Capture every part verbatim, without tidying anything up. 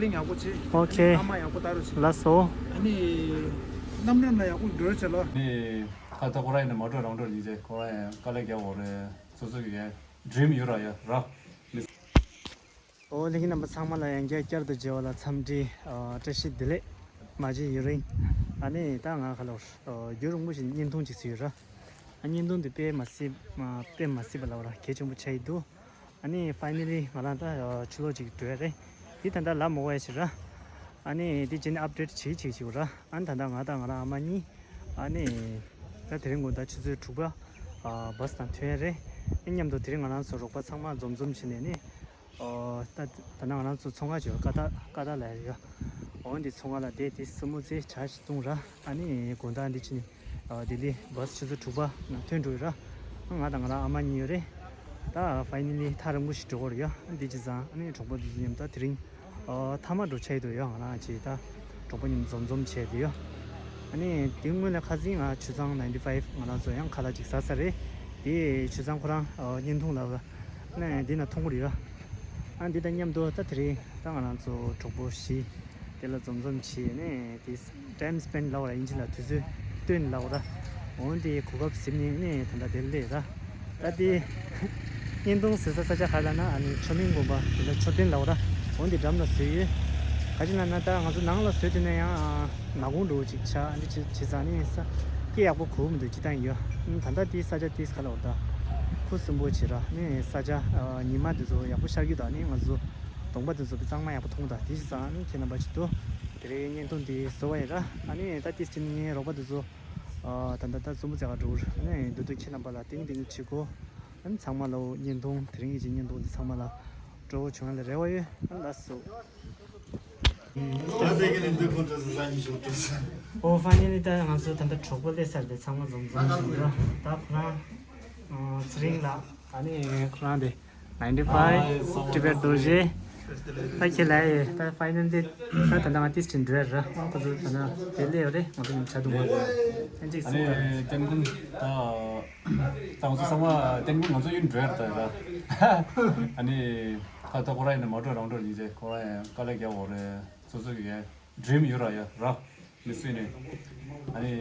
ལིང་ཡག་པོ་བྱེད། ཨོ་ཁེ། ཨ་མ་ཡག་པོ་ལྟ་རོགས་བྱེད། ལགས་སོ། ཨ་ནི། རྣམ་གྲངས་ལ་ཡག་པོ་འགྲོ་བྱེད་ལོ། ནི། ཁ་ད་ཁོ་རང་ཡིན་ན་མ་འགྲོ་རང་འགྲོ་ཡིན་ཟེར། ཁོ་རང་ཡང་དཀའ་ལས་རྒྱག་འོ་རེད། སོ་སོ་གི་ཡ་ཌི་རིམ་ཡོད་ར་ཡ་ར། ཨོ་ལྷན་རྒྱས་རྣམ་པ་ཚང་མ་ལ་ཡང་བསྐྱར་བསྐྱར་དུ་མཇལ་བ་ལ་འཚམས་འདྲི། ཨ་བཀྲ་ཤིས་བདེ་ལེགས། མ་བརྗེད་ཡུན་རིང་། ཨ་ནི་ད་ང་ཁ་ལོར་རྒྱུན་རིང་པོ་ཞིག་བརྙན་ཐུང་ཅིག་བཟོས་ཡོད་ར། ཨ་བརྙན་ཐུང་འདི་དཔེ་མ་སྲིད་དཔེ་མ་སྲིད་པ་ལབ་ར་གལ་ཆེན་པོ་ཆགས་ཡི་འདུག་ཨ་ནི་ཕའི་ནལ་ལི་ང་རང་ད་ཕྱི་ལོགས་ཅིག་འགྲོ་ཡ་རེད། འདི་ད་ལྟ་ལབ་མ་དགོས་ཡ་ཞིག་ར། ཨ་ནི་འདི་རྗེས་ནས་ཨབ་ཌེཊ་བྱེད་བྱེད་བྱེད་ར། ཨ་ནི་ད་ལྟ་ང་དང་ང་རང་ཨ་མ་གཉིས། ཨ་ནི་ད་དེ་རིང་དགོང་དག་ཆུ་ཚོད་དྲུག་པ་ཨ་བྷ་སི་དང་ཐོན་ཡ་རེད། ཨ་མཉམ་དུ་དེ་རིང་ང་རང་ཚོ་རོགས་པ་ཚང་མ་འཛོམས་འཛོམས་བྱས་ནས་ནི། ཨོ། ད་ད་ནང་ང་རང་ཚོ་ཚོང་ཁང་ཅིག་ཡོད། ཀ་ད་ཀ་ད་ལ་ཡོད། འོ་འདི་ཚོང་ཁང་ལ་བསྡད་དེ་སི་མོ་ཙེ་ཇ་ཞིག་བཏུང་ར། ཨ་ནི་དགོང་དག་འདི་ཕྱི་ནས་ཨ་ལྡི་ལི་བྷ་སི་ཆུ་ཚོད་དྲུག་པ་ནང་ཐོན་འགྲོ་ཡོད་ར། ང་དང་ང་རང་ཨ་མ་གཉིས་ཡོད་རེད། ད་ཕའི་ནལ་ལི་ཐག་རིང་པོ་ཞིག་འགྲོ་དགོས་རེད་ཡ། འདི་བྱས་ཙང་ཨ་ནི་གྲོགས་པོ་འདི་ཚོ་མཉམ་དུ་ད་དེ་རིང་ཨ་མཐའ་མ་འགྲོ་ཆགས་ཡོད་ཡ། ང་རང་ཅིག་ད་གྲོགས་པོ་མཉམ་འཛོམས་འཛོམས་བྱས་དེ་ཡ། ཨ་ནི་དེ་སྔོན་ལ་ཁ་སང་ང་ཆུ་ཚང་ནའིན་ཊི་ཕའིབ་ང་རང་ཚོ་ཡང་ཁ་ལག་ཅིག་ཟ་ས་རེད། དེ་ཆུ་ཚང་ཁོ་རང་ཨ་བརྙན་ཐུང་ལ་ནས་འདི་ན་མཐོང་གི་རེད་ཡ། ཨ་འདི་དང་མཉམ་དུ་ད་དེ་རིང་ད་ང་རང་ཚོ་གྲོགས་པོ་བཞི་དེ་ལ་འཛོམས་འཛོམས་བྱས་ནས་དེ་ཊའིམ་སི་པེན་ཌི་ལབ་པ་ར། དབྱིན་ཇི་ལ་དུས་ཚོད་བཏོན་ལབ་པ་ར། འོན་ཏེ་གོ་སྐབས་ཟིན་ནས་ནས་ད་ལྟ་དེ་སླེབས་ར། ད་དེ་བརྙན་ཐུང་བཟོ་ས་ས་ཆ་ག་ལབ་ན་ཨ་ནི་མཆོད་མེ་དགོན་པ་དེ་ལ་མཆོད་རྟེན་ལབ་པ་ར། འོན་ཏེ་འགྲམ་ལ་བཟོས་ཡོད། ག་ཅི་ལབ་ན་ད་ང་ཚོ་ནང་ལ་བཟོས་དུས་ན་ཡང་ཨ་ནག་ཁུང་འདྲ་བོ་ཅིག་ཆགས། ཨ་འདི་བྱས་བྱས་ཙང་ནི་ས་སྐྱེ་ཡག་པོ་གོ་མི་འདུག་ཅི་ལྟ་ཡིན་ཡོད། ཨ་ད་ལྟ་དེ་ས་ཆ་དེ་ག་ལབ་པ་ར། ད་ཁུ་སིམ་པོ་བྱེད་ར། ནི་ས་ཆ་ཨ་ཉི་མ་དེ་ཚོ་ཡག་པོ་ཤར་རྒྱུ་དང་ནི་ང་ཚོ་གདོང་པ་དེ་ཚོ་གཙང་མ་ཡག་པོ་མཐོང་དང་དེ་བྱས་ཙང་ནི་ཁྱེད་རྣམ་པ་ཅིག་ཏུ་དེ་རིང་བརྙན་ཐུང་དེ་བཟོ་བ་ཡིན་ར། ཨ་ནི་ད་དེ་བྱས་ནི་ངའི་རོགས་པ་དེ་ཚོ་ཨ་ད་ད་ད་བཙུན་མོ་བཙལ་ག་འགྲོ་གི་རེད། ཨ་ནི་འདུག་འདུག་ཁྱེད་རྣམ་པ་ལ་ཏིང་ཏིང་བྱེད་དགོས། ཨ་ནི་ཚང་མ་ལ་བརྙན་ཐུང་དེ་རིང་གི་བརྙན་ཐུང་འདི་ཚང་མ་ལ་སྤྲོ་བོ་བྱུང་ཡ་ལ་རེ་བ་ཡོད། ཨ་ནི་ལགས་སོ། ཨོ་ཕའི་ནལ་ལི་ད་ང་ཚོ་ད་ལྟ་གྲོགས་པོ་སླེབས་ཚར་ཏེ་ཚང་མ་འཛོམས་འཛོམས་བྱུང་ར། ད་ཁོ་རང་ཨ་ཚེ་རིང་ལགས། ཨ་ནི་ཁོ་རང་དེ་ནའིན་ཊི་ཕའིབ་ཊི་བེཊ་རྡོ་རྗེ། ད་ཁྱེད་ལ་ཡེ་ད་ཕའི་ནལ་ལི་ད་ད་ལྟ་ང་ཏིས་ཅིན་འགྲོ་ཡ་ར། ཁོ་ཚོ་ད་ལྟ་དེ་སླེབས་ཡོད་རེད། ང་ཚོ་མཉམ་ཆ་འདུག་ང་ཨན་ཅིག་ཨ་སིང་ནི་ད་ཏན་ཀུན་ད་ད་ང་ཚོ་ཚང་མ་ཏན་ཀུན་ང་ཚོ་ཡུན་འགྲོ་ཡ་ར་ད་ཡ་ར། ཨ་ནི་ཁ་ད་ཁོ་རང་ཡིན་ན་མ་འགྲོ་རང་འགྲོ་ཡིན་ཟེར། ཁོ་རང་ཡང་དཀའ་ལས་རྒྱག་འོ་རེད། སོ་སོ་གི་ཡ་ཌི་རིམ་ཡོད་ར་ཡ་ར། མི་སུས་ནས་ཨ་ནི་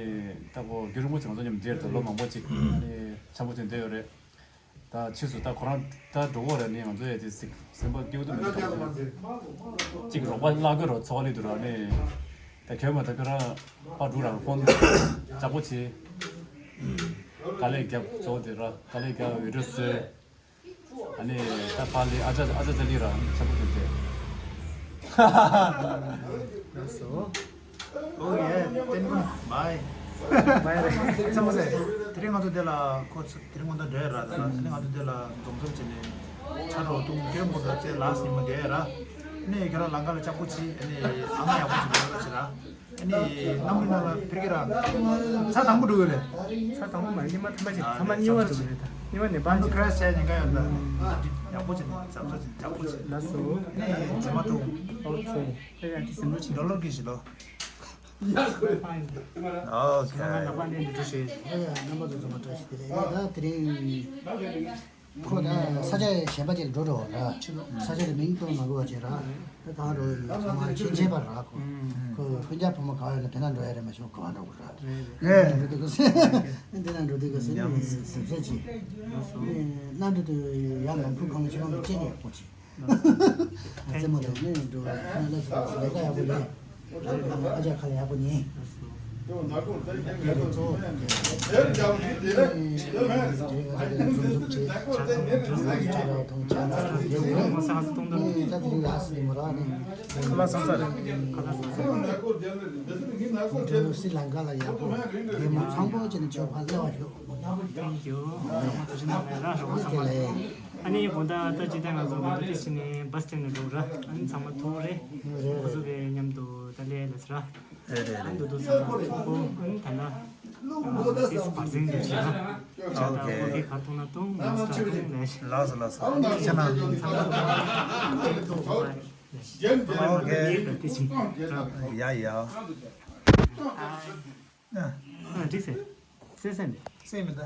ད་ཁོ་རྒྱུན་རིང་པོ་ཅིག་ང་ཚོ་མཉམ་འདིར་དུ་ལོ་མང་པོ་ཅིག་ཨ་ནི་འཆམ་པོ་ཅིག་བསྡད་ཡོད་རེད། ད་ཕྱིས་སུ་ད་ཁོ་རང་ད་འགྲོ་གི་རེད། ནི་ང་ཚོ་ཡ་དེ་སེམས་པ་སྐྱིད་པོ་མི་འདུག་གཅིག་རོགས་པ་བརླག་གི་རོ་ཚོགས་ལི་འདུག་ར། ནི་ད་ཁྱོད་མ་ད་ཁྱོད་རང་པ་འགྲོ་རང་ཕོན་ལྕགས་པོ་བྱེད། དཀའ་ལས་རྒྱབ་ཚོགས་དེ་ར་དཀའ་ལས་རྒྱབ་འོས་འགྲོ་བཟོས། ཨ་ནི་ད་པཱ་ལི་ཨ་ཅག་ཨ་ཅག་ཅ་ལི་རང་ཆགས་པོ་བྱེད་དེ། ལགས་སོ། ཨོ་ཡེ། ཏན་ཀུན་བྷའི། བྷའི་རེད། ཚང་མ་ཟེར། དེ་རིང་ང་ཚོ་འདི་ལ་ཁོ་ཚོ་དེ་རིང་ང་ཚོ་འགྲོ་ཡ་ར་ད་ལ། ཨ་ནི་ང་ཚོ་འདི་ལ་འཛོམས་འཛོམས་བྱས་ནས་ཆ་རོགས་ཐུང་ཁྱོད་མོ་ད་ཚེ་ལགས་ཉི་མ་བསྡད་ཡ་ར། ཨ་ནི་ཁྱོད་རང་ལམ་ཁ་ལ་ལྕགས་པོ་བྱེད། ཨ་ནི་ཨ་མ་ཡག་པོ་ཞིག་ཡོད་ར་བྱེད་ར། ཨ་ནི་གནམ་གྲུ་ནང་ལ་ཕེབས་ཀྱི་ར། ཚར་དང་པོ་འགྲོ་གི་རེད། ཚར་དང་པོ་མ་རེད། ཉི་མ་ཐམ་པ་ཅིག་ཨ་ཐམ་པ་གཉིས་པ་འགྲོ་གི་རེད། ད་ཉི་མ་ནས་པར་ཅིག་ཁྲེ་ཤི་བྱས་ཉེན་ཁ་ཡོད་ད། ཡག་པོ་བྱས་ནས་གཟབ་གཟབ་བྱས་ནས་ཡག་པོ་བྱས། ལགས་སོ། ཨ་ནི་རྗེས་མ་ཐུག་ཨོ་ཁེ། ཨེ་ཡ་ཏི་སེམས་ལོ་ཆེན་ཌོ་ལར་གི་ཞིག་ལོ། ཨོ་ཁེ། ང་ལག་པ་ནས་འདི་འདྲ་བྱས། ཨེ་ཡ་རྣམ་པ་ཚོ་ཚང་མ་བཀྲ་ཤིས་བདེ་ལེགས། ད་དེ་རིང་ཁོ་ད་ས་ཆ་གཞན་པ་ཅིག་ལ་འགྲོ་འགྲོ་ར། ས་ཆ་དེ་མིང་གཏོང་མ་དགོས་པ་བྱས་ར། ད་གང་འགྲོ་ཡོད་མེད་ཚང་མ་ཤེས་བྱས་པ་ར། ཁོ་ཁོ་སྤུན་ཀྱག་བུ་མོ་ག་བ་ཡོད་ན་དེ་ན་འགྲོ་ཡ་རེད། མ་གཞི་ག་བ་འགྲོ་དགོས་ར། ངས་འགྲོ་དུས་ག་ཟེར་དེ་ན་འགྲོ་དུས་ག་ཟེར་ནས་གཟབ་གཟབ་བྱས། གནའ་གྲུ་དུ་ཡར་ལམ་ཕུག་ཁང་ཆེན་མོ་དུ་སྐྱེལ་ནས་ཡག་པོ་བྱས། རྩེད་མོ་དང་ནི་འགྲོ་ཁ་ལག་ཟ་ལས་ཀ་ཡག་པོ་ཡིན། ཨ་ཅག་ཁ་ལག་ཡག་པོ་ཉན། དེ་རུ་གཙོ་བོ་དེ་རེད། དེ་རིང་ང་ཚོ་དེ་འཛོམས་འཛོམས་བྱས། ཆ་ཚང་འགྲོ་ས་ཆ་ལ་ཐོང་ཆ་ཚང་དེ་རེད། ངོ་ས་ང་ཚོ་གཏོང་འདོད་ད་དེ་རིང་ལ་སི་མོ་ར་ནི་ཁ་ལག་ཟ་ས་རེད། ཁ་ལག་ཟ་ས་རེད། སི་ལང་ཀ་ལ་ཡག་པོ་བདེ་མོ་ཚང་པོ་བྱས་ནས་ཆོས་ཕར་སླེབས་པ་ཤོག་ཡོ། ཚང་མ་ཐུགས་རྗེ་གནང་ལ་ར་ཧྲོ་ཚང་མ། ཨ་ནི་དགོང་དག་ད་ཅི་ད་ང་ཚོ་དགོང་དག་ཏིས་ནས་བྷ་སི་སི་ཊེན་ནས་འགྲོ་ར། ཨ་ནི་ཚང་མ་ཐུག་རེད། ཁོ་ཚོ་གི་མཉམ་དུ་ད་ལས་ལས་ར། རེད་རེད་རེད། འདུ་འདུ་ཚང་མ་ཐུག་གོ། ཨ་ནི་ད་ལ་སིས་བར་ཟིང་འདུ་བྱེད་ར། ད་ལྟ་ཨོ་ཁེ། ཁོ་ཚོ་ག་ཐུག་ན་ཐུག་མོན་སི་ཊར་ཐུག་ལས། ལགས་སོ་ལགས་སོ། ཨ་ནི་ཅི་ཆ་ན། ཚང་མ་ཐུག་ཨོ་ཁེ། ཏིས་ནས་ར། ཏིས་ནས་ར། ཡ་ཡ། ཨ་ཨ་འགྲིག་སེ། སེ་སེ་མེད། སེ་མེད་ད།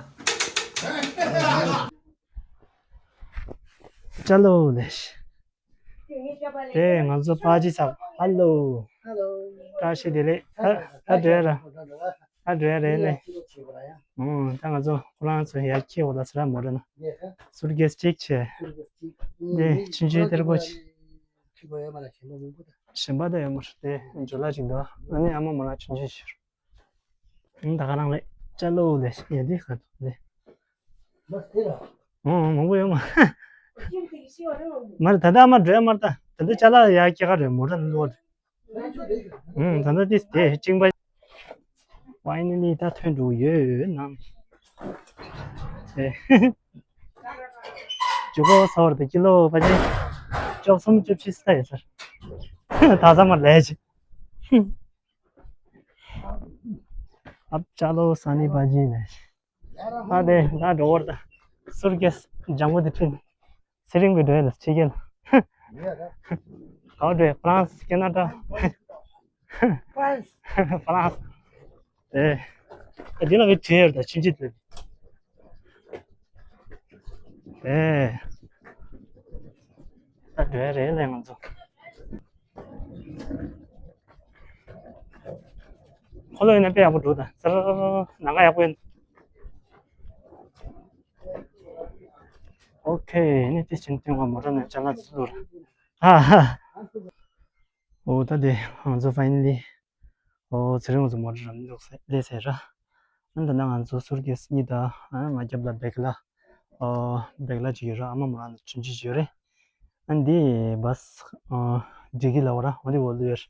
ཅ་ལོ་ལེ་ཤ། དེ་ང་ཚོ་པ་ཅི་ཚབ། ཧ་ལོ། བཀྲ་ཤིས་བདེ་ལེགས། ཨ་ཨ་འགྲོ་ཡ་ར། ཨ་འགྲོ་ཡ་རེད་ལེ། ཨོ་ད་ང་ཚོ་ཁོ་རང་ཚོ་ཡར་འཁྱེར་འོ་ད་ཟེར་ར་མོ་ར་ན། སུར་གེས་གཅིག་བྱས། དེ་ཆུང་ཆུང་གཏེར་པོ་ཆེ། གཞན་པ་ད་ཡོད་མ་རེད། དེ་འཇོ་ལ་ཅིག་འདུག་ཨ་ནི་ཨ་མ་མོ་ར་ཆུང་ཆུང་ཞིག་ཨང་། ད་ག་རང་ལས་ཅ་ལོ་ལས་ཡ་འདི་ག་ཐུག་ལས། ཨང་། མང་པོ་ཡོད་མ། མར་ད་ལྟ་མར་འགྲོ་ཡ་མར་ད། ད་ལྟ་ཅ་ལག་ཡ་སྐྱེ་ག་རེད་མོ་ད་ལོ་རེད། ཨང་། ད་ལྟ་དེ་དེ་ཅིང་པ། ཕའི་ནལ་ལི་ད་ཐོན་འགྲོ་ཡོད་ནམ། ཨེ། ཇུ་གོ་ས་བར་དུ་ཀི་ལོ་པ་ཅིན་བཅུ་གསུམ་བཅུ་བཞི་ས་ཡོད་ས་རེད། ད་ས་མར་ལས་ཅི། ཨབ་ཅ་ལོ་ས་ནི་པ་ཅིན་ལས། ཨ་དེ་ད་འགྲོ་བར་ད། སུར་གེས་ལྗང་གུ་དེ་ཁྲིད། ཚེ་རིང་གི་འགྲོ་ཡ་ལ་ཕྱི་རྒྱལ། ག་བར་འགྲོ་ཡ། ཧྥ་རན་སི། ཁེ་ན་ཌ། ཧྥ་རན་སི། ཧྥ་རན་སི། ཨེ། ཨེ་འདི་ལ་བའི་བྲིས་ཡོད་ད་ཆུང་ཆུང་དེ། ཨེ། ད་འགྲོ་ཡ་རེད་ལས་ང་ཚོ། ཁོ་ལོ་ཡིན་ན་དཔེ་ཡག་པོ་འདུག་ད་ཟེར། ནང་ང་ཡག་པོ་ཡིན། ཨོ་ཁེ། ནི་དེ་ཕྱིན་ཐུན་ག་མོ་ཊ་ནས་ཅ་ལག་ཚུར། ཧ་ཧ། ཨོ་ད་དེ་ང་ཚོ་ཕའི་ནལ་ལི། ཨོ་ཚེ་རིང་ང་ཚོ་མོ་ཊ་རམ་འདུག་ལས་ཟེར་ར། ཨ་ད་ནང་ང་ཚོ་སུར་གེས་གཉིས་དང་ང་རྒྱབ་ལ་བེག་ལ། ཨོ་བེག་ལ་ཅིག་ཡོད་ར། ཨ་མ་མོ་རང་ལ་ཆུང་ཆུང་ཅིག་ཡོད་རེད། ཨ་འདི་བཱས་ཨ་འགྲིག་གི་ལབ་ར། འོ་འདི་འོ་ལུ་ཡར།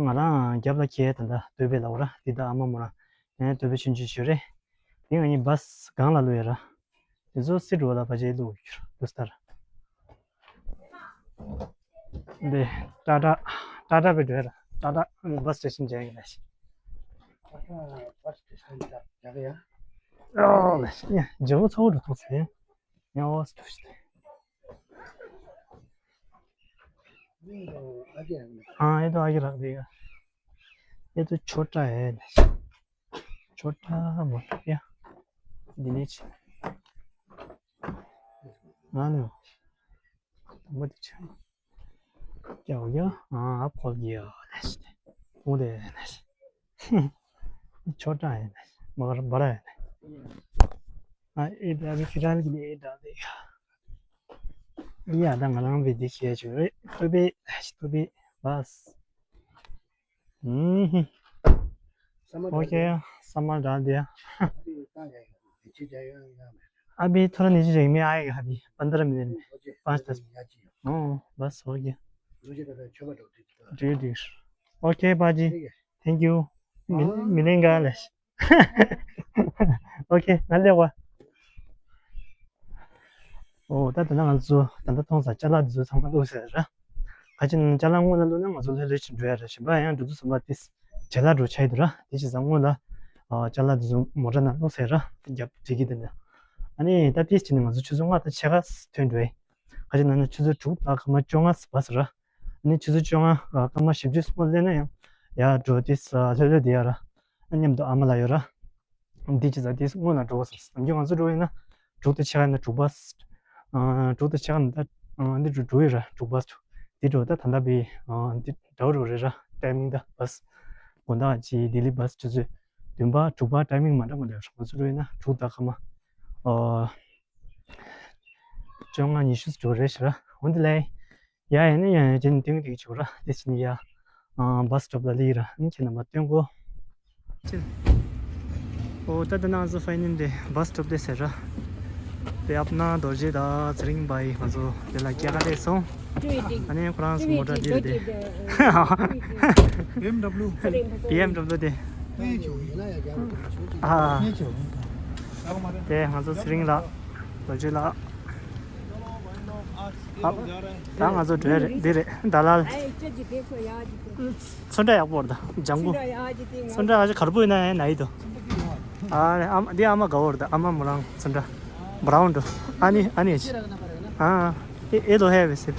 ང་རང་རྒྱབ་ལ་ཁྱེར་ད་ལྟ་སྟོད་པའི་ལབ་ར། འདི་ད་ཨ་མ་མོ་རང་ངའི་སྟོད་པའི་ཆུང་ཆུང་ཞུ་རེད། འདི་ང་གཉིས་བཱས་སྒང་ལ་ལུ་ཡར་ར། འདི་ཚོ་སི་ཊི་འོག་ལ་བ་ཅེ་ལུ་ཡར་ལུ་སྟར། འདི་ཊ་ཊ་ཊ་ཊ་པའི་འགྲོ་ཡ་ར། ཊ་ཊ་བཱས་སི་ཊེ་ཤན་མཇལ་ཡིན་ལ་ཤི། ཊ་ཊ་བཱས་སི་ཊེ་ཤན་ད་ཡག་ཡ། ཨོ་ལ་ཤི་ཡ་ཇོ་བོ་ཚོགས་འགྲོ་ཐུག་ཟེར། ཡང་ཨོ་སི་ཐུག་ཤི། ཨ་ཨེ་ཏོ་ཨ་གི་རག་དེ་ག་ཨེ་ཏོ་ཆོ་ཏྲ་ཨེ་ལ་ཤི། ཆོ་ཏྲ་མོ་ཡ། འདི་ནས་ཆི། ང་ནི་མོ་དེ་ཆ་ཡ་ཡ། ཨ་ཕོ་གི་ཡ་ལ་ཤི། མོ་དེ་ལ་ཤི། ཆོ་ཏྲ་ཨེ་ལ་ཤི། མ་ག་ར་བ་ར་ཨེ་ལ། ཨ་ཨེ་ད་བི་ཁི་རལ་གི་ཨེ་ད་དེ་ག་ཡ་ད་ང་རང་བི་དེ་ཤི་ཡ་ཆོ་རེད། ཐུ་བི་ལ་ཤི། ཐུ་བི་བཱས། ཨུམ། ཨོ་ཁེ། ས་མ་འདྲ་དེ། ཨ་བི་ཐོ་ར་ནི་ཅི་ཅིག་མི་ཨ་ཡི་ཧ་བི་པན་དྲ་མི་ནི་པན་ཅ་ཏ། ཨོ་བཱས། ཨོ་ཁེ། འགྲིག་འགྲིག་ཨོ་ཁེ་པ་ཇི། Thank you། མི་མི་ལེན་ག་ལ། ཨོ་ཁེ། ང་ལེ་བ། ཨོ་ད་ད་ལྟ་ང་ཚོ་ད་ལྟ་མཐོང་ས་ཅ་ལག་འདི་ཚོ་ཚང་མ་བླུགས་ཟེར་ར། ག་ཅི་ན་ཅ་ལག་སྔོན་ལ་བླུགས་ན་ང་ཚོ་ལྷོད་ལྷོད་ཅིག་འགྲོ་ཡ་ར། གཞན་པ་ཡང་འགྲོ་དུས་ཙམ་པ་ཏིས་ཇ་ལ་འགྲོ་ཆ་ཡི་འདུག་ར། དེ་བྱས་ཙང་སྔོན་ལ་ཨ་ཅ་ལག་འདི་ཚོ་མོ་ཊ་ནང་བླུགས་ཟེར་ར། དེ་རྒྱབ་འགྲིག་གི་དེ་འདྲ། ཨ་ནི་ད་ཏིས་བྱས་ནས་ང་ཚོ་ཆུ་ཚོད་ལྔ་དང་ཕྱེད་ཀ་ཐོན་འགྲོ་ཡི། ག་ཅི་ན་ན་ཆུ་ཚོད་དྲུག་དང་སྐར་མ་བཅོ་ལྔ་བ་ཟེར་ར། ནི་ཆུ་ཚོད་བཅོ་ལྔ་སྐར་མ་བཞི་བཅུ་སྔོན་སླེབས་ན་ཡང་ཡར་འགྲོ་དེ་ལྷོད་ལྷོད་དེ་ཡ་ར། ཨ་མཉམ་དུ་ཨ་མ་ལ་ཡོད་ར། འདི་ཅི་ཟ་དེ་སྔོན་ལ་འགྲོ་བ་ཟེར། ནམ་རྒྱུན་ང་ཚོ་འགྲོ་ཡིན་ན་དྲུག་དང་ཕྱེད་ཀ་ཡིན་ན་དྲུག་བཱས། དྲུག་དང་ཕྱེད་ཀ་ན་ད་འདི་འགྲོ་འགྲོ་ཡོད་ར། དྲུག་བཱས་འགྲོ་འདི་འགྲོ་ད་ད་ལྟ་བི་འདི་འདྲ་བོ་རེད་ར། ཊའི་མིང་ད་བཱས་དགོང་དག་ཅི་ལྡི་ལི་བཱས་ཆུ་ཚོད་བདུན་པ་དྲུག་པ་ཊའི་མིང་མ་འདྲ་མ་འདྲ་ར། ང་ཚོ་འགྲོ་ཡིན་ན་དྲུག་དང་སྐར་མ་བཅོ་ལྔ་ཉི་ཤུ་འགྲོ་རེད་ཤི་ར། འོན་ཏེ་ལས། ཡ་ཡ་ནི་ཡ་ཡ་ཅན་ཏིང་ཏིང་ཆུ་ར་དེ་ཕྱིན་ཡ། ཨ་བཱས་སི་ཊོབ་ལ་ལི་ར་ནི་ཁྱེད་རྣམ་པ་སྟོན་གོ། ཨོ་ད་ད་ནང་ཚོ་ཕའི་ནལ་ལི་བཱས་སི་ཊོབ་དེ་ཟེར་ར། དེ་ཨབ་ན་རྡོ་རྗེ་དང་ཚེ་རིང་བྷ་ཡི་ང་ཚོ་དེ་ལ་སྐྱེལ་ག་སླེབས་སོང་། ཨ་ནི་ཁོ་རང་ཚོ་མོ་ཊ་འདི་རེད་དེ། བི་ཨེམ་ཌབ་ལུ། བི་ཨེམ་ཌབ་ལུ་དེ། ཨ་དེ་ང་ཚོ་ཚེ་རིང་ལགས། རྡོ་རྗེ་ལགས། ཨ། ད་ང་ཚོ་འགྲོ་རེད། འདི་རེད། ད་ལ་ལ། ཚོན་ཁྲ་ཡག་པོ་རེད་ད། ལྗང་གུ། ཚོན་ཁྲ་ཡག་ཅིག་དེ་ང་ཚོ་གར་པོ་ཡིན་ན་ཡང་ན་ཡི་དོ། ཨ་རེད། ཨ་མ་འདི་ཨ་མ་དགའ་བོ་རེད་ད། ཨ་མ་མོ་རང་ཚོན་ཁྲ་བྷ་རའུན་འགྲོ། ཨ་ནི་ཨ་ནི་ཨེ་ཨེ་ལོ་ཧེ་བེ་སི།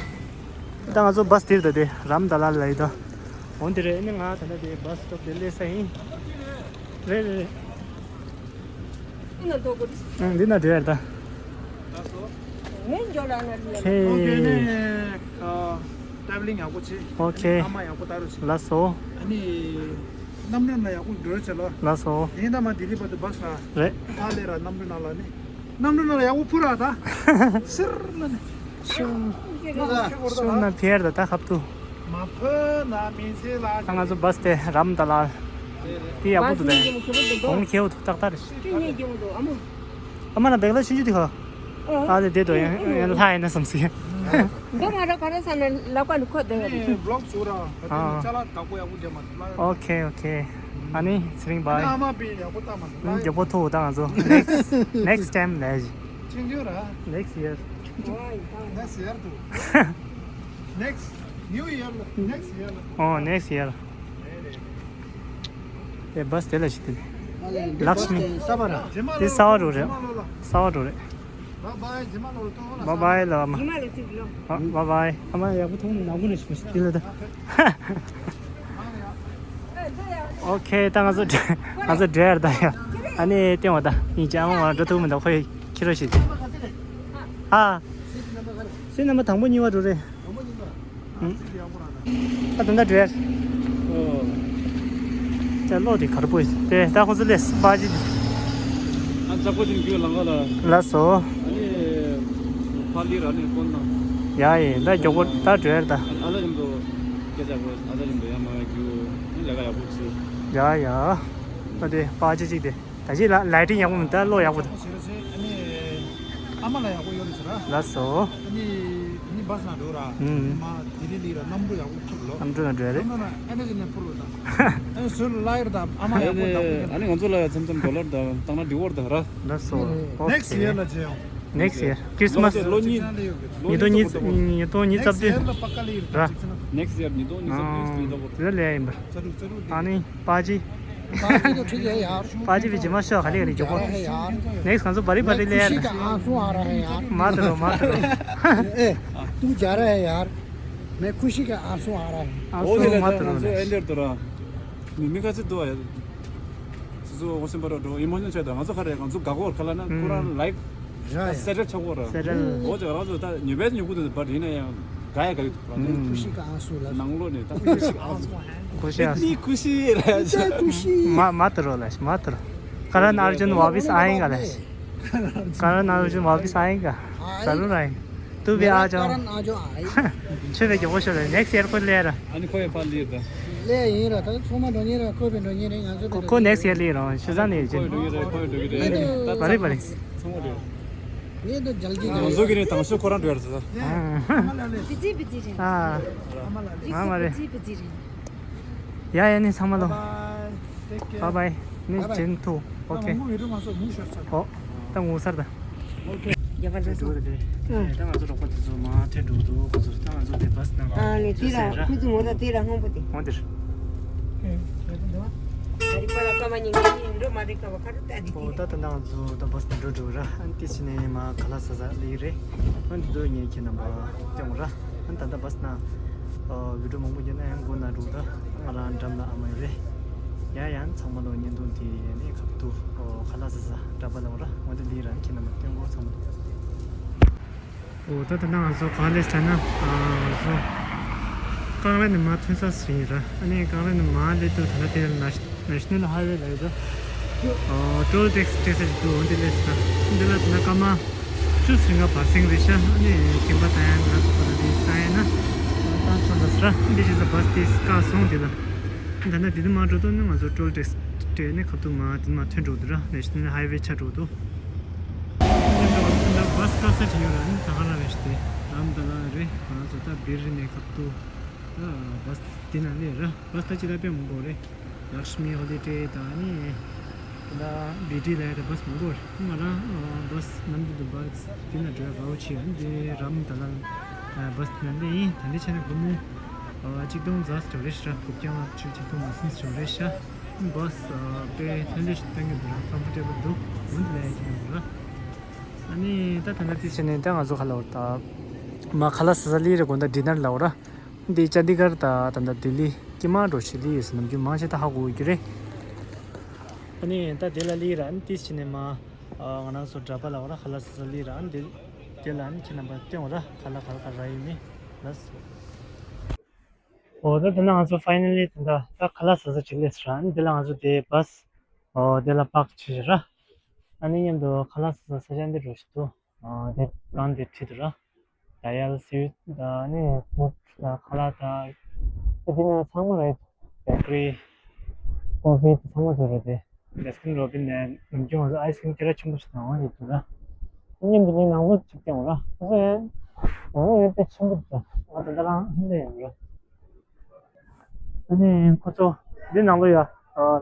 ད་ང་ཚོ་བཱས་འདིར་ད་དེ་རམ་ད་ལ་ལ་ཡི་དོ། འོན་ཏེ་རེད། ཨ་ནི་ང་ད་ལྟ་དེ་བཱས་སི་ཊོབ་དེ་སླེབས་ས་ཡིན། རེད་རེད་རེད། འདི་ན་འགྲོ་ཡ་རེད་ད། ཁེ། ཨོ་ཁེ་ནི། ཨ། ཊེ་རེ་ཝེ་ལིང་ཡག་པོ་བྱེད། ཨོ་ཁེ། ཨ་མ་ཡག་པོ་ལྟ་རོགས་བྱེད། ལགས་སོ། ཨ་ནི་གནམ་གྲུ་ནང་ཡག་པོ་འགྲོ་བྱེད་ལ། ལགས་སོ། དེ་ཡིན་ད་མ་ལྡི་ལི་བར་དུ་བྷ་སི་ར། རེད། ཕར་ལས་ར་གནམ་གྲུ་ནང་ལ་ནི། གནམ་གྲུ་ནང་ལ་ཡག་པོ་འཕུར་ར་ད། སིར་ལ་ནི། ཤུ་ཤུ་ན་ཕེར་ད་ད་ཁབ་ཏུ། མ་ཕོ་ན་མིན་སེ་ལ། ད་ང་ཚོ་བྷ་སི་དེ་རམ་ད་ལ། དེ་ཡག་པོ་འདུག་ད། གོང་ཁེའུ་འདུག་ཏག་ཏག་རེད། ཨ་མ་ན་བེག་ལ་ཆུང་ཆུང་དེ་ཁ། ཨ་ལེ་དེ་དོ་ཡང་ཡང་ལྷ་ཡིན་ན་བསམ་སི། འདི་མ་ར་ག་ར་ས་ན་ལ་ཀ་ནི་ཁོ་དེ་ཡ་རེད། ཨ་ཅ་ལག་དག་པོ་ཡག་པོ་རྒྱབ་མ་ཐུབ་ལ། ཨོ་ཁེ་ཨོ་ཁེ། ཨ་ནི་ཚེ་རིང་བྷའི། ཨ་མ་པི་ཡག་པོ་ལྟ་མ་ཐུབ་ལ། མགྱོགས་པོ་ཐུག་ད་ང་ཚོ་next next time་ལས་ཅི། ཆིང་ཆིང་ར། next year། next year་དུ། next new year་ལ་next year་ལ། ཨོ་next year། དེ་བྷ་སི་དེ་ལ་ཞིག་དེ། ལགས་མི། ས་བ་ར། དེ་ས་བ་རུ་རེད། ས་བ་རུ་རེད། བ་བའི་ཇི་མ་ལོ་ཏོ་ལ། བ་བའི་ལ་མ། ཇི་མ་ལོ་ཏིག་ལོ། བ་བའི་ཨ་མ་ཡག་པོ་ཐོང་ནག་པོ་ནས་ཞིག་མ་ཞིག་དེ་ལ་ད། ཨོ་ཁེ་ད་ང་ཚོ་ང་ཚོ་འབྲེལ་ད་ཡ། ཨ་ནི་ལྟེང་བ་ད་ཡིན་ཅི་ཨ་མ་ང་འགྲོ་ཐུབ་མི་འདུག་ཁོས་ཁྱི་རོ་ཞིག་ཨ། སེ་ནམ་པ་དང་པོ་གཉིས་པ་འགྲོ་རེད། ཨ་ད་ལྟ་འགྲོ་ཡ། ད་ལྟ་འགྲོ་ཡ་གར་པོ་ཡིན་ཏེ་ད་ཁོ་ཚོ་ལས་པ་ཅི། ཨ་ཙག་པོ་ཅིག་རྒྱུ་ལང་ག་ལ། ལ་སོ། ཨ་ནི་ཕ་ལི་ར་ནི་ཀོན་ན། ཡ་ཡིན་ད་མགྱོགས་པོ་ད་འགྲོ་ཡ་ད། ཨ་ལ་རིམ་དུ་སྐད་ཆ་གོ་ཨ་ལ་རིམ་དུ་ཡ་མ་རྒྱུ་ནི་ལས་ཀ་ཡག་པོ་བྱེད། ཡ་ཡ། ད་དེ་པ་ཅི་ཅིག་དེ། ད་ཅི་ལ་ལའི་ཊིང་ཡག་པོ་མི་འདུག་ལོ་ཡག་པོ་འདུག་ཨ་མ་ལ་ཡག་པོ་ཡོད་རེད་ཟེར་ར། ལགས་སོ། ཨ་ནི་ནི་བྷ་སི་ན་འགྲོ་ར། ཨུམ། མ་དི་རི་ལི་ར་གནམ་གྲུ་ཡག་པོ་ཐུག་ལོ། གནམ་གྲུ་ན་འགྲོ་རེད། གནམ་གྲུ་ན་ཨ་ནི་ཅི་ནས་འཕུར་བ་དང་། ཨ་ནི་ཟོལ་ལ་ཡར་དང་ཨ་མ་ཡག་པོ་དང་པོ་ཨ་ནི་ང་ཚོ་ལ་མཚམས་མཚམས་ཌོ་ལར་དང་བཏང་ན་འགྲིག་བར་དང་ར། ལགས་སོ། next year་ལ་བྱེད་ཡོང་། next year Christmas། ལོ་གཉིས་ཉིས་སྟོང་ཉི་ཤུ་རྩ་བདུན། ར། next year་ལ་པ་ཀ་ལི་ར། next year་ཉིས་སྟོང་ཉི་ཤུ་རྩ་བདུན་ལ་འགྲོ་བར། དེ་ལས་ཡིན་པ། ཨ་ནི། པ་ཅི། པ་ཅི་བི་ཇི་མ་ཤོག་ཧ་ལས་རེ་མགྱོགས་པོ། next ང་ཚོ་བ་རི་བ་རི་ལས་ཡ། མ་ཏི་རོ་མ་ཏི་རོ། ए, तू जा रहा है यार। मैं खुशी का आंसू आ रहा है। ཨ་སོ་མ་ཏི་རོ་ལས། མི་མི་ཁ་ཚི་དུ་ཨ། སུ་སུ་འོ་སིམ་པ་རོ་འགྲོ་ཨི་མོ་ཤན་ཆེ་དང་ང་ཚོ་ཁ་རེ་ང་ཚོ་དགའ་གོ་ཁ་ལ་ན་ཁོ་རང་ལའིབ་སེ་ཊལ་ཆགས་གོ་ར། སེ་ཊལ། འོ་ཅག་རང་ཚོ་ད་ཉོ་བའི་ཉོ་གུ་དུ་བ་རི་ན་ཡང་དགའ་ཡ་ག་ཡོད་དུ་ར། खुशी का आंसू ལ། ནང་ལོ་ནས་ད་खुशी का आंसू། खुशी आंसू। इतनी खुशी है। इतनी खुशी। मा मत रो लश मत रो। करण अर्जुन वापस आएगा लश। करण अर्जुन वापस आएगा। जरूर आएगा। तू भी आ जाओ। करण आ जाओ। आए। ཆོས་པའི་མགྱོགས་པོ་ཤོར་རེད། next year ཁོ་ལས་ར། ཨ་ནི་ཁོ་ཡི་ཕར་ལས་ར། ལས་ཡིན་ར། ད་ཚང་མ་འགྲོ་ཉེ་ར། ཁོ་པའི་འགྲོ་ཉེ་རེད། ང་ཚོ་ཁོ་next year ལས་ར་ཤི་ས་ནས་ཡོད་ཅན། ཁོ་ཡི་འགྲོ་ཉེ་རེད། ཁོ་ཡི་འགྲོ་ཉེ་རེད། ད་རེད་པ་རེད། ཚང་མ་རེད། ངས་ད་རྒྱལ་གྱི་ང་ཚོ་གི་ནི་དང་ཤོས་ཁོ་རང་འགྲོ་ཡར་ཟེར། བི་ཇི་བི་ཇི་རེད། ཨ། ང་མ་རེད། བི་ཇི་བི་ཇི་རེད། ཡ་ཡ་ནི་ཚང་མ་ལོ། Bye bye། ནི་ཇེན་ཐུ། ཨོ་ཁེ། ཨོ། ད་ངུ་སར་ད། རྒྱ་གར་ལ་སོང་། ད་ང་ཚོ་རོགས་པ་དེ་ཚོ་མ་ཐེ་འགྲོ་འདུག་ཁོ་ཚོ་ད་ང་ཚོ་དེ་བྷ་སི་ནང་ཨ་ནི་དེ་ལ་ཁོ་ཚོ་ངོ་ད་དེ་ལ་སྔོན་པོ་དེ། འོ་དེར། ཨ་རི་པ་ལ་ཀ་མ་ཉིན་ངའི་འགྲོ་མ་རེད་ཀ་བ་ཁ་རུ་ཏ་དི་ཨོ་ད་ད་ད་ང་ཚོ་ད་བྷ་སི་ནང་འགྲོ་འགྲོ་ར། ཨ་ནི་དེ་ཕྱི་ནས་མ་ཁ་ལག་ཟ་ཟ་ལི་རེད། ཨ་ནི་འདི་ཚོ་ངས་ཁྱེད་རྣམ་པ་སྟོན་ར། ཨ་ནི་ད་ལྟ་བྷ་སི་ནང་ཨོ་བི་ཌིའོ་མང་པོ་བརྒྱབ་ན་ཡང་མགོ་ན་འགྲོ་ད། ང་རང་འགྲམ་ལ་ཨ་མ་ཡོད་རེད། ཡ་ཡང་ཚང་མ་ལོ་བརྙན་ཐུང་དེ་ནས་ཁ་ཐུག་ཨོ་ཁ་ལག་ཟ་ཟ་འདྲ་པ་ལ་འོ་ར། འོ་དེ་ལི་ར་ཁྱེད་རྣམ་པ་སྟོན་གོ་ཚང་མ་ལོ། ཨོ་ད་ད་ང་ཚོ་ག་ལས་ད་ན་ང་ཚོ་ཀང་ར་ནི་མ་ཐོན་ས་སུ་ཡིན་ར། ཨ་ནི་ཀང་ར་ནི་མ་ལས་དུ་ད་ལ་དེ་ན་National Highway་ལ་ཡོད་ད། ཨོ་ཊོལ་ཊེག་སི་ཊེག་སི་ཞིག་འདུག་འོ་འདི་ལས་ད་འདི་ལ་ད་ན་ཀ་མ་བཅུ་ཟིན་ག་བར་སེང་རེད་ཤག་ཨ་ནི་ཀིམ་པ་ད་ཡང་ང་ཚོ་ད་ལ་འདི་ད་ཡང་ན་ད་སོང་ད་སི་ར་འདི་ཞིག་ས་བྷ་སི་དེ་ཀ་སོང་དེ་ལ། ད་ནི་དེ་ནི་མ་འགྲོ་དོ་ནི་ང་ཚོ་ཊོལ་ཊེག་སི་སྤྲད་ནས་ཁ་ཐུག་མ་དེ་མ་ཐོན་འགྲོ་དུ་ར། National Highway་ཆ་འགྲོ་དུ། འདི་འགྲོ་འདི་འདྲ་བྷ་སི་ཀ་ས་ཅི་ཡོད་ར་ནི་ད་ཧ་ར་རེ་ཤི་དེ་རམ་ད་ལ་རེ་ང་ཚོ་ད་བིར་རི་ནས་ཁ་ཐུག་ད་བྷ་སི་དེ་ན་ལེ་ར་བྷ་སི་ད་ཅི་ད་དཔེ་མང་པོ་རེད། Lakshmi Holiday་དང་ནི་ད་བི་ཏི་ལ་ཡ་ད་བྷ་སི་མང་པོ་རེད། ང་རང་བྷ་སི་ནམ་དུ་དུ་བྷ་སི་དེ་ན་འགྲོ་ཡ་དགའ་བོ་ཆེ་ཡ་འདི་རམ་ད་ལ་བྷ་སི་དེ་ན་ལེ་ཡིན། ད་འདི་ཆ་ན་སྒོར་མོ་གཅིག་སྟོང་ཙམ་ཞིག་རེད་ཤག་དགུ་བརྒྱ་ལྔ་བཅུ་གཅིག་སྟོང་ལྔ་སུམ་ཞིག་རེད་ཤག་བྷ་སི་དཔེ་ལྷོད་ལྷོད་ཞིག་བཏང་གི་འདུག་ར། ཀམ་ཕོར་ཊེ་བལ་འདུག་འོན་ཏེ་ལས་ཀྱི་འདུག་ར། ཨ་ནི་ད་ད་ལྟ་དེ་བྱས་ནས་ད་ང་ཚོ་ཁ་ལ་བར་ད་མ་ཁ་ལག་ཟ་ས་ལི་རེ་དགོན་ད་ཌི་ནར་ལ་བར་འདི་ཅན་དི་གར་ད་ད་ལྟ་ལྡི་ལི་ཀྱི་མ་འགྲོ་ཆེ་ལི་ཡོད་ཟེར་ནམ་རྒྱུན་མང་ཆེ་ད་ཧ་གོ་གི་རེད། ཨ་ནི་ད་དེ་ལ་ལི་ར་ཨ་ནི་དེ་བྱས་ནས་མ་ང་རང་ཚོ་འདྲ་པ་ལ་བར་ཁ་ལག་ཟ་ས་ལི་ར་ཨ་ནི་དེ་དེ་ལ་ཨ་ནི་ཁྱེད་རྣམ་པ་སྟོན་བར་ཁ་ལག་ག་ལ་ག་ར་ཡོད་མེད་ལ་སོ། འོ་ད་དེ་ན་ང་ཚོ་finally་དེ་འདྲ་ད་ཁ་ལག་ཟ་ས་ཅིག་སླེབས་སོང་ར། ཨ་ནི་དེ་ལ་ང་ཚོ་དེ་བཱས་འོ་དེ་ལ་པཱག་བྱས་ར། ཨ་ནི་མཉམ་དུ་ཁ་ལག་ཟ་ས་ས་ཆ་འདི་འགྲོ་ཞིག་འདུག་ཨ་དེ་སྒང་དེ་བྲིས་འདུག་ར། ད་ཡལ་སི་ཝིཊ་དང་ཨ་ནི་ཕུཌ་དང་ཁ་ལག་དང་ཨ་དེ་ནས་ཚང་མ་རེད། བེ་ཀ་རི། ཀོ་ཕི་དེ་ཚང་མ་བཟོ་རེད་དེ། བེ་སི་ཀིན་རོ་བིན་ནས་ནམ་རྒྱུན་ང་ཚོ་ཨའི་སི་ཀིམ་སྐད་གྲགས་ཆེན་པོ་ཞིག་དང་བ་ཡོད་འདུག་ར། མཉམ་དུ་ནི་ནང་ལོགས་ཅིག་སྟེང་ར། ཁོ་ཚོ་ཡང་ནང་ལོགས་ཡང་དཔེ་ཆེན་པོ་འདུག་ང་ད་ལྟ་རང་ཧན་ལས་ཡོང་ར། ཨ་ནི་ཁོ་ཚོ་འདི་ནང་ལོགས་ཡ་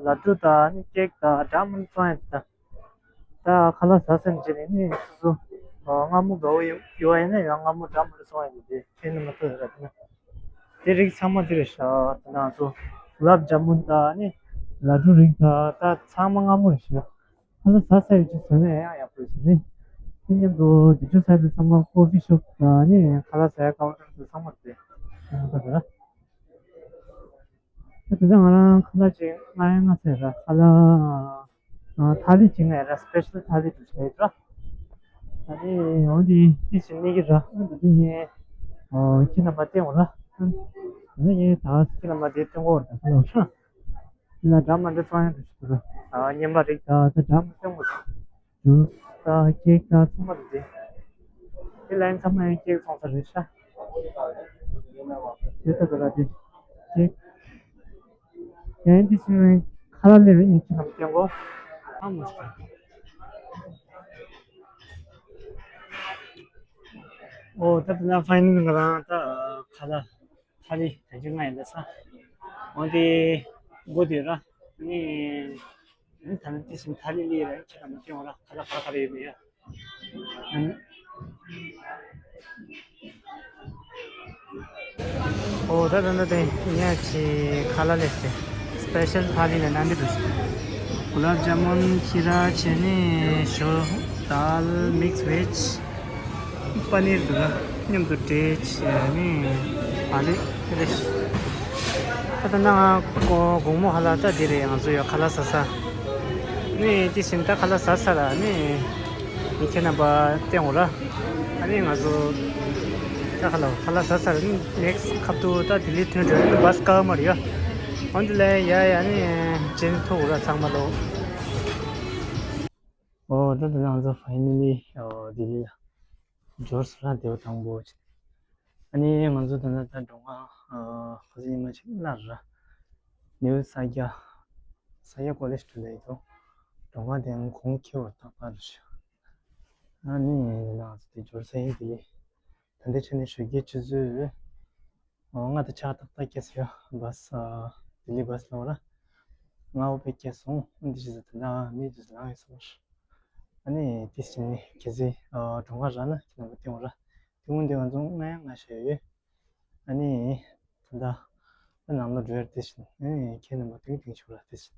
ལ་ཌུ་དང་ཨ་ནི་ཀེག་དང་འདྲ་མི་འདྲ་བཙོང་ཡ་འདུག་ད་ཁ་ལག་ཟ་ཟིན་རྗེས་ནས་ནི་སོ་སོ་མངར་མོ་དགའ་བོ་ཡོད་པ་ཡིན་ན་ཡང་མངར་མོ་འདྲ་མི་འདྲ་བཙོང་ཡ་འདུག་དེ་ཁྱེད་རྣམ་པ་ཐུག་ཡོད་ར། དེ་ན་དེ་རིགས་ཚང་མ་དེ་རེད་ཤག་དེ་ན་ང་ཚོ་གུ་ལབ་ཇ་མུན་དང་ནི་ལ་ཌུ་རིགས་དང་ད་ཚང་མ་མངར་མོ་རེད་ཤག་ཁ་ལག་ཟ་ས་ཡོད་ཅིག་ཟོས་ན་ཡང་ཡག་པོ་རེད་ཟེར་རེད། དེ་མཉམ་དུ་དེ་ཚོ་ཟ་དུས་ཚང་མ་ཀོ་ཕི་ཤོབ་དང་ནི་ཁ་ལག་ཟ་ཡ་ཀའུན་ཊར་དེ་ཚང་མ་རེད། དེ་ན་ད་དེ་ར། ད་དེ་ང་རང་ཁ་ལག་ཅིག་ང་ཡང་ང་ཟེར་ར། ཁ་ལག་ཨ་ཐ་ལི་ཅིག་ང་ཡ་ར། སི་པེ་ཤལ་ཐ་ལི་དུ་ཟེར་ར། ད་ནི་འོན་ཏེ་ཏི་སི་ནི་གི་ར། ད་དེ་ངས་ཨོ་ཁྱེད་རྣམ་པ་བསྟན་འོང་ར། ད་ནི་ངས་ད་ཁྱེད་རྣམ་པ་དེ་བསྟན་གོ་ར། ད་ཁ་ལག་ཧྲ་ལ་འདྲ་མི་འདྲ་ཚོང་ཡང་དུ་ཞུ་ར། ཨ་བརྙན་པ་རིགས་ད་ད་འདྲ་མི་བསྟན་གོ་ར། ཇུས་དང་ཀེག་དང་ཚང་མ་རེད། དེ་ལན་ཚང་མ་ཡང་ཀེག་ཚོང་ས་རེད་ཤག་དེ་ལྟ་བུ་ལ་དེ་ཀེག་ཡང་དེ་ཚོ་ཁ་ལག་ལས་རིགས་ཡིན་གྱི་ནམ་སྟོན་གོ་ཨ་མ་ཤ། ཨོ་ད་དེ་ན་ཕའི་ནལ་ང་རང་ད་ཁ་ལག་ཐ་ལི་ད་ཅི་ང་ཡིན་ད་ས། འོན་ཏེ་སྒོ་དེ་ར། ནི་ད་ནི་དེ་བཞིན་ཐ་ལི་ལི་ར་ཁྱེད་རང་མ་སྐྱོང་ར། ཁ་ལག་ཁ་ལག་ཁ་ལག་ཡོད་མེད་ཡ། ཨོ་ད་ད་ད་དེ་ངས་ཁྱི་ཁ་ལག་ལས་ཏེ་སི་པེ་ཤལ་ཐ་ལི་ལས་ནང་འདི་འདུག་གུ་ལབ་ཇ་མུན་ཁྱི་ར་བྱས་ནས་ཞོ་དལ་མིག་སི་ཝེཇ། པ་ནིར་འདུག་ལ། མཉམ་དུ་འབྲེལ་བྱས་ནས་ཨ་ལེ་ཨ་ལེ། ད་ལྟ་ན་ང་དགོང་མོ་ཧ་ལ་ད་འདི་རེད། ང་ཚོ་ཡོད་ཁ་ལག་ཟ་ས། ནི་དེ་བཞིན་ད་ཁ་ལག་ཟ་ས་ལ་ནི་མི་ཁྱེད་རྣམ་པ་བསྟན་འོང་ར། ཨ་ནི་ང་ཚོ་ད་ཁ་ལག་ཁ་ལག་ཟ་ས་ལ་ནི་ནེག་སི་ཁབ་ཏུ་ད་ལྡི་ལི་ཐོན་འགྲོ་ནི་བཱས་དཀའ་མ་རེད་ཡ། འོན་ཏེ་ལས་ཡ་ཡ་ནི་ཅན་ཐུག་ར་ཚང་མ་ལོ། ཨོ་ད་ད་ང་ཚོ་ཕའི་ནལ་ལི་ཨོ་ལྡི་ལི་ལ། འབྱོར་སོང་ར། དེ་བ་དང་པོ་ཅིག་ཨ་ནི་ང་ཚོ་ད་ལྟ་ད་མགྲོན་ཁང་ཨ་ཁ་སང་ཉི་མ་ཅིག་གླ་ར། ནིའུ་ས་སྐྱ་ས་སྐྱ་ཀོ་ལེཇ་དུ་ལ་ཡོད་དོ། མགྲོན་ཁང་དེ་གོང་ཁེ་བོ་ཏག་ཏག་རེད་ཤག་ཨ་ནི་ང་ཚོ་དེ་འབྱོར་ས་ཡིན་ལྡི་ལི། ད་ལྟའི་ཆ་ནས་ཞོགས་ཀའི་ཆུ་ཚོད་ཨོ་ལྔ་དང་ཕྱེད་ཀ་ཏག་ཏག་སྐྱེས་སོང་ཡ། བཱས་ཨ་ལྡི་ལི་བཱས་ལ་འོ་ར། ལྔ་པོ་དཔེ་སྐྱེས་སོང་། འདི་ཞིག་ཟེར་ད་ལྟ་མི་དུས་ལངས་ཡོད་སོང་། ཨ་ནི་དེ་བཞིན་གལ་སྲིད་ཨ་མགྲོན་ཁང་རག་ན་ཁྱེད་རྣམ་པ་སྟོན་ར། དེ་སྔོན་དེ་ང་ཚོ་ལྔ་ཡང་ལྔ་བཞག་ཡོད། ཨ་ནི་ད་ལྟ་ནང་ལ་འགྲོ་ཡར་དེ་བཞིན་ཨ་ནི་ཁྱེད་རྣམ་པ་དེང་དེང་ཆོག་ར་དེ་བཞིན།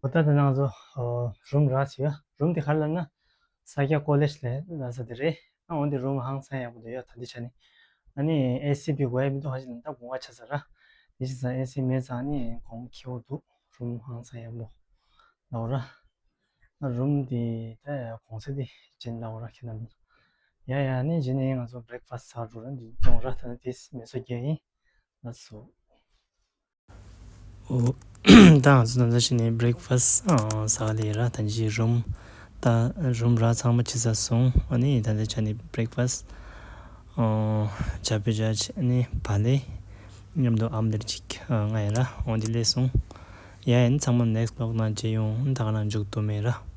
འོ་ད་ད་ང་ཚོ་ཨ་རུམ་རག་ཚར་ཡ། རུམ་དེ་ག་རེ་ལབ་ན་ས་སྐྱ་ཀོ་ལེཇ་ལ་ལབ་ས་དེ་རེད། ཨ་འོ་འདི་རུམ་ཧང་སང་ཡག་པོ་འདུག་ཡ། ད་འདི་ཆ་ནི་ཨ་ནི་ཨེ་སི་བི་དགོས་ཡ་མི་འདུག་ཧ་ཅང་ད་དགོངས་པ་ཆགས་ས་ར། འདི་ཅི་ཙང་ཨེ་སི་མེད་ཙང་ནི་གོང་ཁེ་བོ་འདུག་རུམ་ཧང་སང་ཡག་པོ་ལབ་ར། ཨ་རུམ་འདི་ད་གོང་ཚད་འདི་ཅན་ལབ་ར་ཁྱེད་རྣམ་པ། ཡ་ཡ་ནི་རྗེས་ནས་ང་ཚོ་བྷི་རེག་ཕ་སི་ཟ་འགྲོ་ར། འདི་གཏོང་ར། ད་ནི་དེ་མེ་སོ་རྒྱག་ཡིན། ལགས་སོ། ཨོ། ད་ང་ཚོ་ད་ལྟ་ཆ་ནས་བྷི་རེག་ཕ་སི་ཨ་ཟ་ག་སླེབས་ར། ད་ཅི་རུམ་ད་རུམ་རག་ཚང་མ་ཕྱི་ཟ་སོང་། ཨ་ནི་ད་ལྟ་ཆ་ནས་བྷི་རེག་ཕ་སི་ཨ་ཇ་པེ་ཇ་ཆ་ནི་བག་ལེབ་མཉམ་དུ་ཨམ་ལེ་ཅིག་ཨ་ང་ཡ་ར། འོ་འདི་སླེབས་སོང་། ཡ་ཡ་ནི་ཚང་མ་ནེག་སི་བི་ལོག་ནང་མཇལ་ཡོང་། ད་ག་རང་མཇུག་ཏུ་མེད་ར།